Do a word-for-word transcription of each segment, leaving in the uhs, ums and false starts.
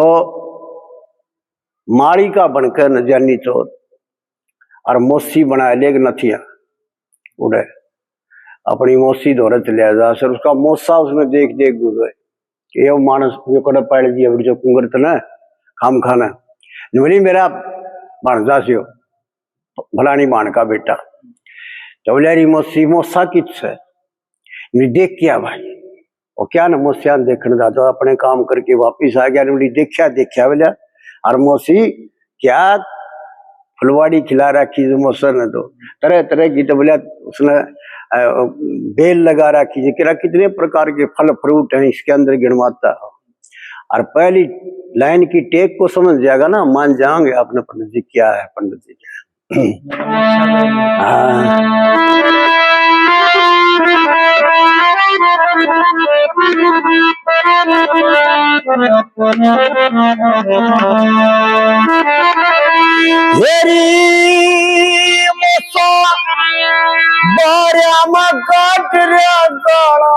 तो मालिका बनकर न जानी चौथ, और मौसी बना लेग नथिया उड़े, अपनी मौसी धोरे चले जा सर। उसका मौसा उसने देख देख गुजरे, ये मानस जो कड़े पैड़ दिया जो कुंगरत ने खाम खाना, बोली मेरा भाणजा सियो फलानी भाण का बेटा। तो बोले री मौसी, मौसा कित से? बोली देख क्या भाई? वो क्या न मौसिया ने देखने जाता, अपने काम करके वापिस आ गया, बोली देखा देखा बोला। और मौसी क्या फुलवाड़ी खिला रखी जो मौसा ने, तो तरह तरह की, तो बोला उसने अ, बेल लगा रखी जी, करा कितने प्रकार के फल फ्रूट हैं इसके अंदर गिणवाता। और पहली लाइन की टेक को समझ जाएगा ना, मान जाएंगे आपने पंडित जी क्या है, पंडित जी क्या है। हाँ। मेरी मौसा बारह में काट रहा गाला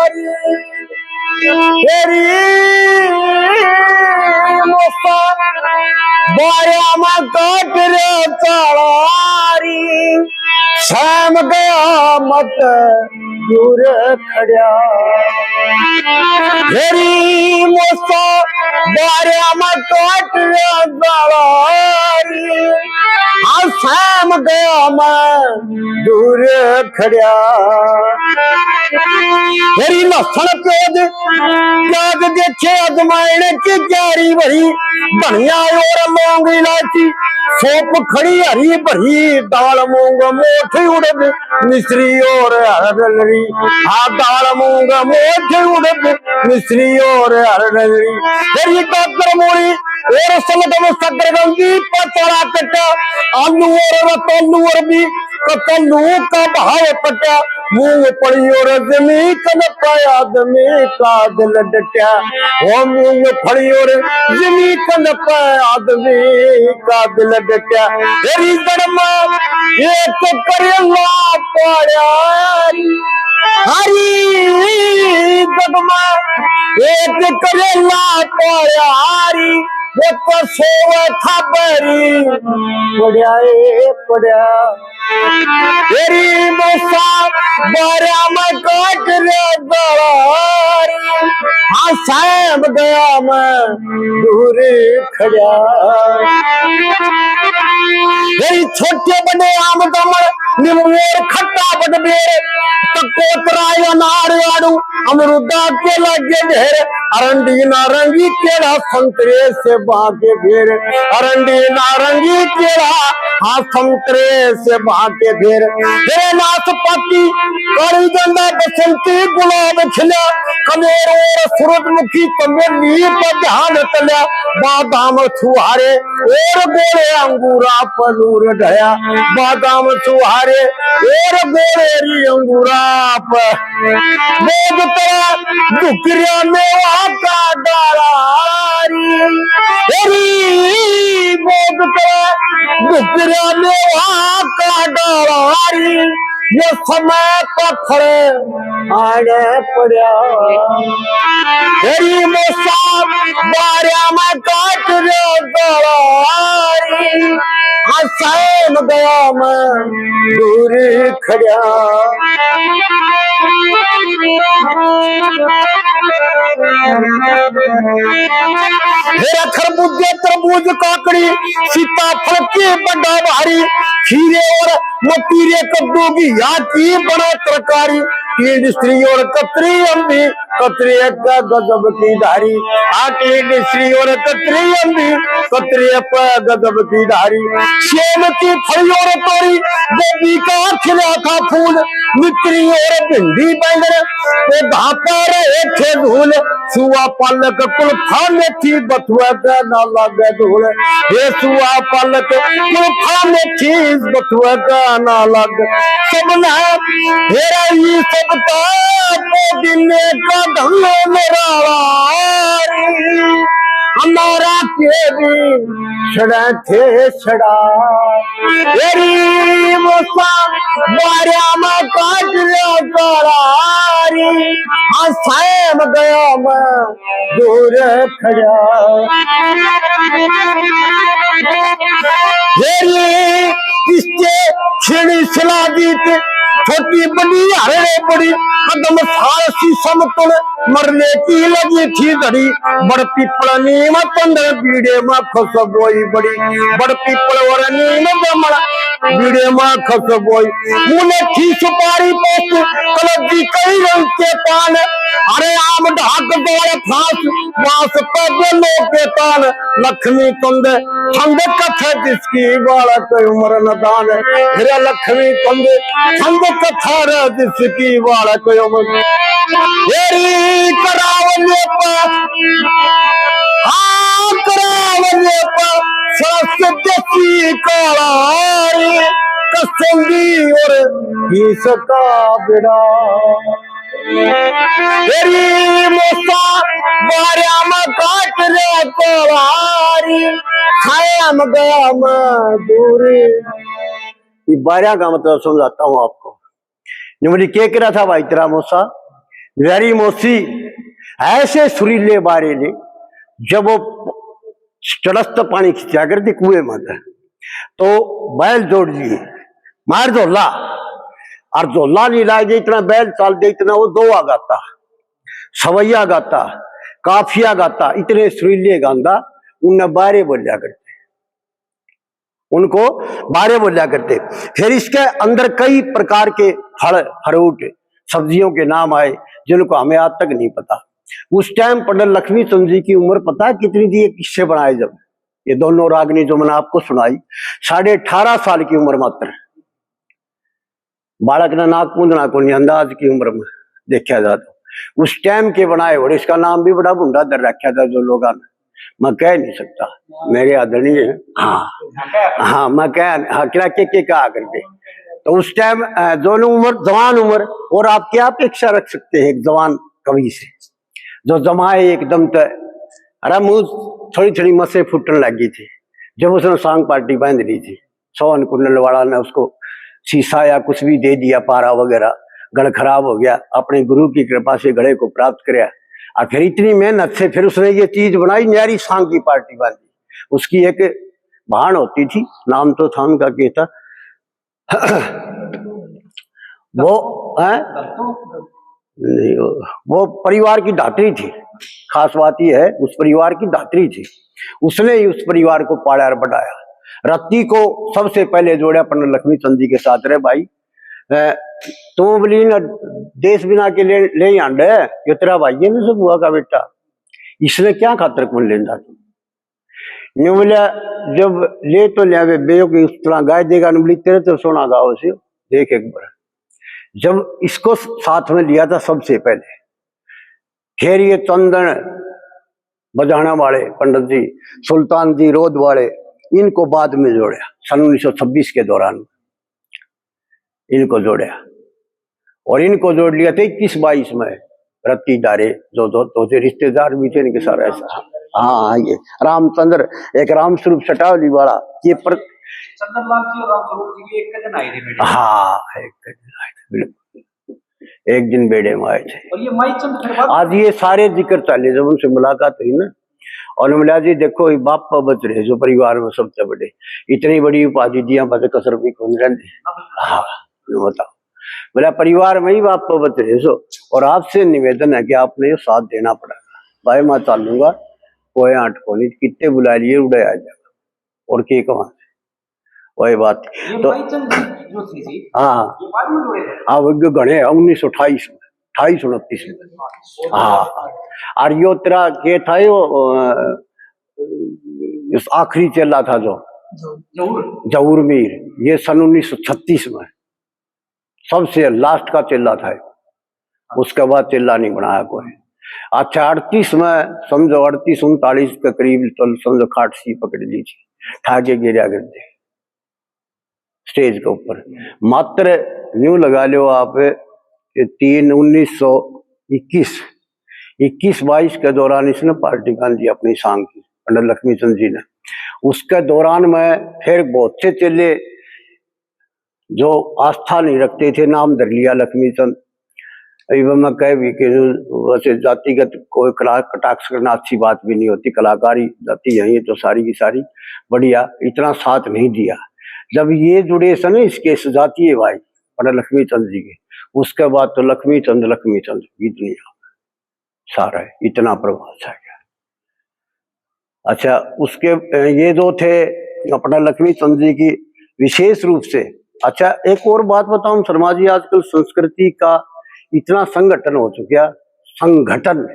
रे। तेरी मौसा बारह में काट रहा गाला रे। सहम गया मत दूर खड़ा। मेरी मौसा बारह में काट रहा गाला रे। हाँ, सहम गया मैं दूर खड़ा। मेरी लहसुन प्याज, प्याज देखे अजमाइन की क्यारी भरी, धनिया और लौंग इलायची, सौंफ खड़ी हरी भरी, दाल मूंग मोठ उड़द मिश्री और हरदलरी। हाँ, दाल मूंग मोठ उड़द मिश्री और हरदलरी। मेरी काकर मूली और सलगम शक्करकंदी पतला कटा, आलू और रतालू और भी कतलू का भाव पटा, मूंगफली और जमी कन पे आदमी का दिल डटा। ओ मूंगफली और जमी कन पे आदमी का दिल डटा। तेरी जड़ में एक करेला पाया, हरी जड़ में एक करेला पाया री। वो तो सोवे था बैरी, पड़या ए पड़या। तेरी मौसा बारह में काट रे गाला रे। हाँ, सहम गया मैं दूर खड़ा। तेरी छोटे बड़े आम दमन, नींबू और खट्टा बटबेर, तो कोतरा अनार आड़ू, अमरूदा के लागे ढेर, अरंडी नारंगी केला संतरे से बाके भेर, अरंडी नारंगी केला, हाँ, संतरे से बाके भेर। तेरे नाशपाती, काली गंधा बसंती गुलाब खिला, कनेर और सूरजमुखी चमेली पर ध्यान तल्या, बादाम छुहारे और गोले अंगूरा पर नूर ढया, बादाम छुहारे और गोले री अंगूरा पर। बोध तेरा दुकरिया मेवा का डाला री, री बोध तेरा दुकरिया मेवा का डाला री। ये समय पत्थर आने पड़या। तेरी मौसा बारह में काट रे गाला री। सहम गया मैं दूर खड़ा। मेरा खरबूजे, तरबूज, काकड़ी, सीताफल के बड़ा भारी, खीरे और मतीरे, कद्दू की या की बना तरकारी। तीन स्त्री और कतरी अम्बी, कतरे का गजब की धारी। आठ स्त्री और कतरे अम्बी, कतरे पे गजब की धारी। सेम की फली और तोरी, गोभी का खिला था फूल, मित्री और भिंडी बैंगन, वो धापा रहे थे धूल। सुआ पालक कुल्फा मेथी बथुआ का ना लागे धूल। हे सुआ पालक कुल्फा मेथी बथुआ का ना लागे। सबने हेरा ही सबका पुदीने का धंगो मेरा वारी। हमारा के भी छड़ा थे छड़ा। तेरी मोसा बारिया में काट लो तोरारी, हाँ, सायम गया मैं दूर खड़ा। तेरी किसके छिड़ी सलाह दी थी, छोटी बड़ी हरे बड़ी, कदम सारसी समतुल, मरने की लगी थी घड़ी। बड़ पीपल नीम तंदर बीड़े में खसबोई बड़ी, बड़ पीपल और नीम जमण बीड़े में खसबोई। मुने थी सुपारी पोस्तु कलजी कई रंग के पान, अरे आम ढाक दौड़ फांस, बांस पे बेलों के तान। लक्ष्मी चंद छंद कथा जिसकी, बालक उम्र नदान। रे लक्ष्मी चंद छंद कथा रे जिसकी, बालक उम्र। तेरी करावले पा, हाँ, करावले पा, सास देसी काला रे, कसौली और घीस का बिड़ा। तेरी मोसा बारिया में काट रे तोरारी, खाया में गया मैं दूरी। ये बारिया का मतलब समझाता हूँ आपको। जो मुझे क्या कह रहा था भाई तेरा मोसा, वेरी मोसी, ऐसे सुरीले बारे ने, जब वो चड़स्त पानी खींचा करते कुएं में, तो बैल जोड़ लिए, मार झोला, और झोला नहीं लाए, इतना बैल चाल दे, इतना वो दोहा गाता, सवैया गाता, काफिया गाता, इतने सुरीले गांदा, उनने बारे बोलिया करते, उनको बारे बोलिया करते। फिर इसके अंदर कई प्रकार के फल, फ्रूट, सब्जियों के नाम आए, जिनको हमें आज तक नहीं पता। उस टाइम पंडित लक्ष्मी चंद जी की उम्र पता है कितनी थी, ये किससे बनाए जब, ये दोनों रागनी जो मैंने आपको सुनाई, साढ़े अठारह साल की उम्र मात्र। बालक ने नाक पूंदना को नहीं, अंदाज की उम्र में देखा जाए तो उस टाइम के बनाए। और इसका नाम भी बड़ा भुंडा धर रखा था जो लोगों ने, मैं कह नहीं सकता, मेरे आदरणीय। हाँ, हाँ, मैं कह, हाँ, क्या, के, के कहा करके। तो उस टाइम, अ, दोनों उम्र, जवान उम्र, और आप क्या अपेक्षा रख सकते हैं एक जवान कवि से, जो जमाए एकदम तो, अरे मुंह थोड़ी थोड़ी मसे फूटने लग गई थी जब उसने सांग पार्टी बांध ली थी। सोहन कुंडल वाला ने उसको शीशा या कुछ भी दे दिया, पारा वगैरह, गल खराब हो गया। अपने गुरु की कृपा से गले को प्राप्त करया, और फिर इतनी मेहनत से फिर उसने ये चीज बनाई, न्यारी सांग की पार्टी बांधी। उसकी एक भाण होती थी, नाम तो था उनका, के था, वो है नहीं, वो, वो परिवार की धात्री थी। खास बात यह है, उस परिवार की धात्री थी, उसने ही उस परिवार को पाला और बढ़ाया। रत्ती को सबसे पहले जोड़ा पंडित लक्ष्मी चंद जी के साथ, रे भाई, अ, तू बोली ना, देश बिना के ले, ले ही आंडे, ये तेरा भाई है ना, सब बुआ का बेटा, इसने क्या खातर कौन लेंदा तू? न्यू बोला, जब ले तो लिया वे, बेयो की उस तरह गाय देगा, न्यू बोली, तेरे तो सोना गाओ से, देख एक बार। जब इसको साथ में लिया था सबसे पहले, फिर ये चंदन बजाने वाले पंडित जी, सुल्तान जी रोध वाले, इनको बाद में जोड़ा सन उन्नीस सौ छब्बीस के दौरान। इनको जोड़ा और इनको जोड़ लिया था इक्कीस बाईस में। रत्ती धारे जो दो, दो थे रिश्तेदार भी थे इनके सारे। हाँ, हाँ, ये रामचंद्र, एक रामस्वरूप सटावली वाला, ये पर चंद्रलाल जी और रामस्वरूप जी एक दिन आए थे बेटे। हाँ, एक दिन आए थे, बिल्कुल। एक दिन बेड़े में आए थे। और ये माई चंद फिर बाद आज ये सारे जिक्र चाले, जब उनसे मुलाकात हुई ना, और बोला, "जी देखो, ये बाप पर बच रहे जो परिवार में सबसे बड़े, इतनी बड़ी उपाधि दिया, बच कसर भी कौन रहने?" हाँ, बताओ। बोला, "परिवार में ही बाप पर बच रहे सो, और आपसे निवेदन है कि आपने ये साथ देना पड़ेगा। भाई, मैं चालूंगा, कोई आंट को नहीं, कितने बुला लिए, उड़े आ जाएगा।" और के कहा, वही बात। ये तो भाईचंद जी जो थी जी, हाँ, ये बाद में जुड़े थे। हाँ, वो जो घणे हैं, उन्नीस सौ अट्ठाईस में, अट्ठाईस उनतीस में। हाँ, और यो तेरा के था यो, अ, इस आखिरी चेला था जो जहूर। जहूर मीर, ये सन उन्नीस सौ छत्तीस में सबसे लास्ट का चेला था, उसके बाद चेला नहीं बनाया कोई। अच्छा, अड़तीस में समझो, अड़तीस उनतालीस के करीब तो समझो खाट सी पकड़ ली थी, ठाके गिरा कर दे स्टेज के ऊपर। मात्र न्यू लगा लो आप, ये तीन उन्नीस सौ इक्कीस, इक्कीस बाईस के दौरान इसने पार्टी बांधी अपनी सांग की। पंडित लक्ष्मी चंद जी ने। उसके दौरान में फिर बहुत से चेले जो आस्था नहीं रखते थे, नाम धर लिया लक्ष्मी चंद। अभी मैं कह भी कि वैसे जातिगत कोई कला कटाक्ष करना अच्छी बात भी नहीं होती, कलाकारी जाति है ये तो सारी की सारी बढ़िया, इतना साथ नहीं दिया। जब ये जुड़े से ना इसके सजातीय भाई पंडित लक्ष्मी चंद जी के, उसके बाद तो लक्ष्मी चंद, लक्ष्मी चंद की दुनिया, सारा इतना प्रभाव छा गया। अच्छा, उसके, अ, ये जो थे अपना लक्ष्मी चंद जी की विशेष रूप से। अच्छा, एक और बात बताऊं शर्मा जी, आजकल संस्कृति का इतना संगठन हो चुका, संगठन,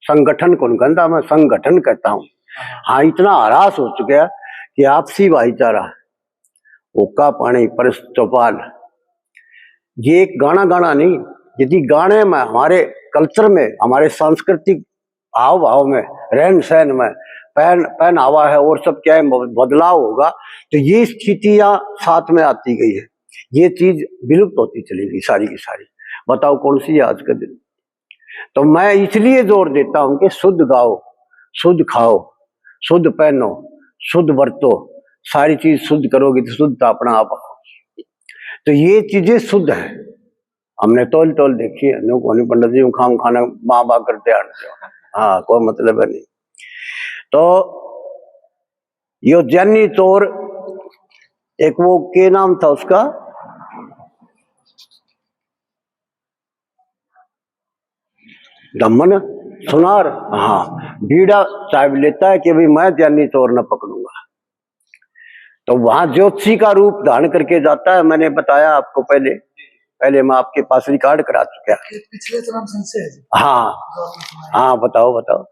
संगठन कौन कहता, मैं संगठन कहता हूँ। हाँ, इतना ह्रास हो चुका कि आपसी भाईचारा, हुक्का पानी, परस चौपाल, ये एक गाना गाना नहीं, यदि गाने में, हमारे कल्चर में, हमारे सांस्कृतिक हाव भाव में, रहन सहन में, पहन पहनावा है और सब क्या है, बद- बदलाव होगा, तो ये स्थितियां साथ में आती गई है। ये चीज विलुप्त होती चली गई सारी की सारी। बताओ कौन सी है आज का दिन? तो मैं इसलिए जोर देता हूं कि शुद्ध गाओ, शुद्ध खाओ, शुद्ध पहनो, शुद्ध बरतो। सारी चीज शुद्ध करोगे तो शुद्धता अपना आप आओ। तो ये चीजें शुद्ध है। हमने तोल तोल देखी है, न्यू कोनी पंडित जी, खाम खाना माँ बाप करते आने दो। हाँ, कोई मतलब है नहीं। तो यो ज्ञानी चोर, एक वो के नाम था उसका, दमन सुनार, हाँ, बीड़ा चाय लेता है कि भाई मैं ज्ञानी चोर न पकड़ूंगा। तो वहां ज्योतिषी का रूप धारण करके जाता है, मैंने बताया आपको पहले, पहले मैं आपके पास रिकॉर्ड करा चुका। ये पिछले जन्म संशय है जी। हाँ, हाँ, बताओ, बताओ।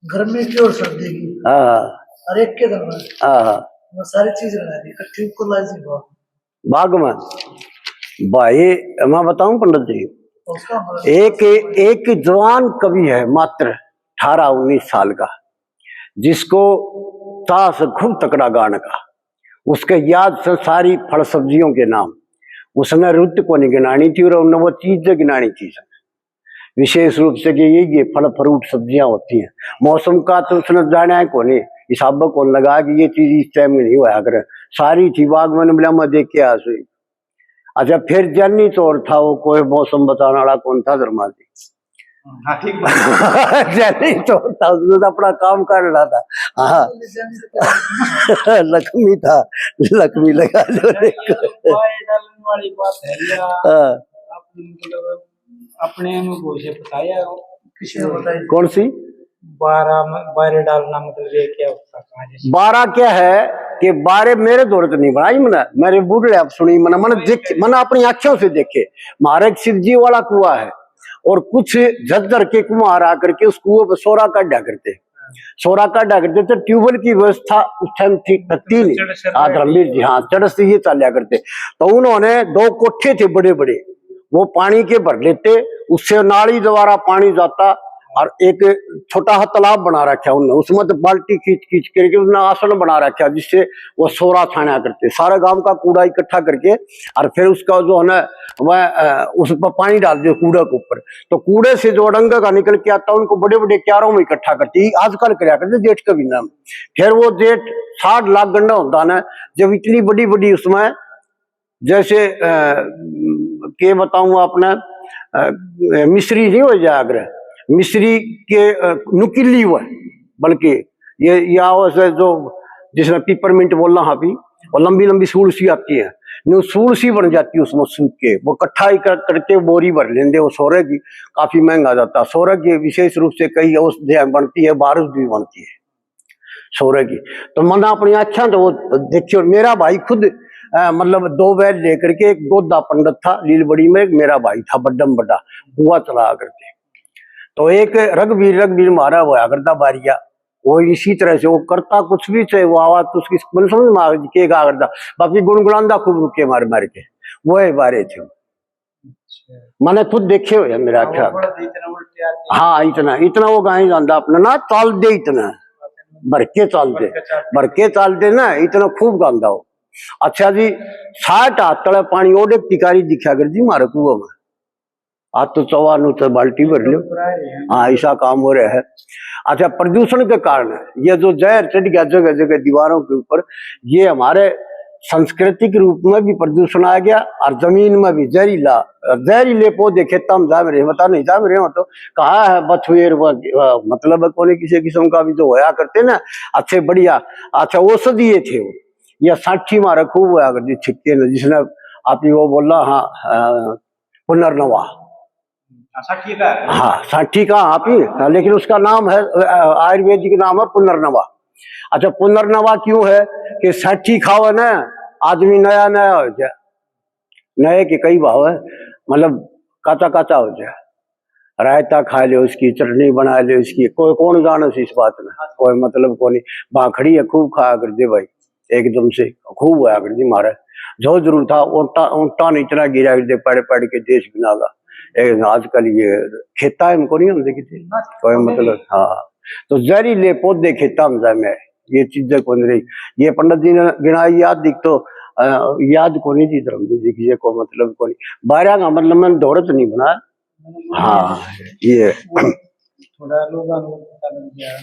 गर्मी की और सर्दी की। हाँ, हाँ। हर एक के दिन में। हाँ, हाँ। वो सारी चीज लगा दी, इकट्ठी equalize ही बहुत। बाग में भाई, मैं बताऊं पंडित जी, उसका मतलब एक, एक जवान कवि है मात्र अठारह उन्नीस साल का, जिसको चाह से खूब तकड़ा गाने का, उसके याद से सारी फल सब्जियों के नाम, उसने रुत को नहीं गिनानी थी और उन्हें वो चीज गिनानी थी। विशेष रूप से कि ये, ये फल फ्रूट सब्जियां होती हैं, मौसम का तो उसने जाना है कोनी, हिसाब कौन लगा कि ये चीज इस टाइम में नहीं होया करे। सारी थी बाग में, बोला मैं देख के आ सही। अच्छा, फिर ज्ञानी चोर था वो, कोई मौसम बताने वाला कौन था शर्मा जी? हाँ, ठीक बात। ज्ञानी चोर था, उसने तो अपना काम कर रहा था। हाँ। लक्ष्मी था, लक्ष्मी लगा लो। ये तो बाय डालने वाली बात है या हाँ। आपने मतलब अपने अनुभव से बताया? किसी ने बताई? कौन सी? बारा में, बारे डालना मतलब ये क्या होता, कहाँ जैसे? बारा क्या है कि बारे मेरे दौर तो नहीं बनाई मैंने, मेरे बूढ़े आप सुनी मैंने, मैंने देख, मैंने अपनी आंखों से देखे। म्हारे एक शिव जी वाला कुआ है और कुछ झज्जर के कुम्हार आकर के उस कुएं पर सोरा काढ़ा करते, सोरा काढ़ा करते। तो ट्यूबवेल की व्यवस्था उस टाइम थी, थी नहीं। हाँ, धर्मवीर जी, हाँ, चरस से ये चाल्या करते। तो उन्होंने दो कोठे थे बड़े बड़े, वो पानी के भर लेते, उससे नाली द्वारा पानी जाता और एक छोटा सा तालाब बना रखा उनने, उसमें तो बाल्टी खींच खींच करके उनने आसन बना रखा, जिससे वो सोरा छाना करते। सारे गांव का कूड़ा इकट्ठा करके और फिर उसका जो है ना, वह, अ, उस पर पानी डाल दे कूड़े के ऊपर, तो कूड़े से जो अड़ंगा का निकल के आता, उनको बड़े बड़े क्यारों में इकट्ठा करते, ये आजकल करया करते जेठ के महीना में। फिर वो जेठ साठ लाख गंडा होता ना, जब इतनी बड़ी बड़ी उसमें जैसे, अ, के बताऊं आपने, अ, मिश्री नहीं हो जाया करे, मिश्री के, अ, नुकीली हुआ, बल्कि ये, ये आवाज है जो, जिसमें पिपरमिंट बोलना हाँ भी, वो लंबी लंबी सूल सी आती है, न्यू सूल सी बन जाती है उसमें सूख के, वो इकट्ठा ही कर, करके बोरी भर लेंदे वो सोरे की। काफी महंगा जाता है सोरे की, विशेष रूप से कई औषधियां बनती है, बारूद भी बनती है सोरे की। तो मैंने अपनी आँखें तो वो देखियो, मेरा भाई खुद, अ, मतलब दो बैल लेकर के, एक गोदा पंडित था लीलबड़ी में, एक मेरा भाई था बड्डम बड्डा, कुआ चला करके। तो एक रघुवीर, रघुवीर मारा होया करता बारिया, वो इसी तरह से वो करता कुछ भी, चाहे वो आवाज तो उसकी मन समझ में आ गई, के गा करता, बाकी गुनगुनांदा खूब रुके मार मार के, वो है बारे थे। अच्छा। मैंने खुद देखे हुए हैं, मेरा हाँ, वो आख्या। बड़ा इतना उल्टे आते हैं। हाँ, इतना, इतना वो गाए गांदा अपना ना, चाल दे इतना, भर के चाल दे, भर के चाल दे। भर के चाल दे ना, इतना खूब गांदा हो। अच्छा जी, साठ हाथ तले पानी ओडे तिकारी दिखा कर जी मारे कुआ में। आज तो चौवा नु तो बाल्टी भर लो। हाँ, ऐसा काम हो रहा है। अच्छा, प्रदूषण के कारण ये जो जहर चढ़ गया जगह जगह दीवारों के ऊपर, ये हमारे सांस्कृतिक रूप में भी प्रदूषण आ गया और जमीन में भी जहरीला, जहरीले पौधे खेतों में जाम रहे, बता नहीं जाम रहे हो तो कहाँ है बथुएर, वो, अ, मतलब कोने किसी किस्म का भी जो होया करते ना, अच्छे बढ़िया, अच्छा औषधीय थे वो। या साठी मारे खूब होया करती छिकते ना, जिसने आप ही वो बोला, हाँ, अ, पुनर्नवा। हाँ, साठी का है। हाँ, साठी का आप ही, हाँ, लेकिन उसका नाम है, अ, आयुर्वेदिक नाम है पुनर्नवा। अच्छा, पुनर्नवा क्यों है कि साठी खावे ना, आदमी नया नया हो जाए, नए के कई भाव है, मतलब काचा काचा हो जाए, रायता खा ले उसकी, चटनी बना ले उसकी, कोई कौन जाने से इस बात में, कोई मतलब को नहीं। भाखड़ी है, खूब खाया कर दे भाई, एकदम से खूब होया कर दी मारे। जो जरूर था, ओटा ओटा ने इतना गिरा कर दे, पड़ पड़ के देश बिना का। एक आजकल ये खेता है, इनको नहीं हम देखते, कोई मतलब, हाँ। तो जहरीले पौधे खेता में जाए में, ये चीजें कौन रही। ये पंडित जी ने गिनाई याद दिख तो, अ, याद को नहीं जी धर्म जी की, ये को मतलब को नहीं। बारह का मतलब मैंने दौरत नहीं बना। हाँ, ये थोड़ा लोगों को पता लग गया है ना।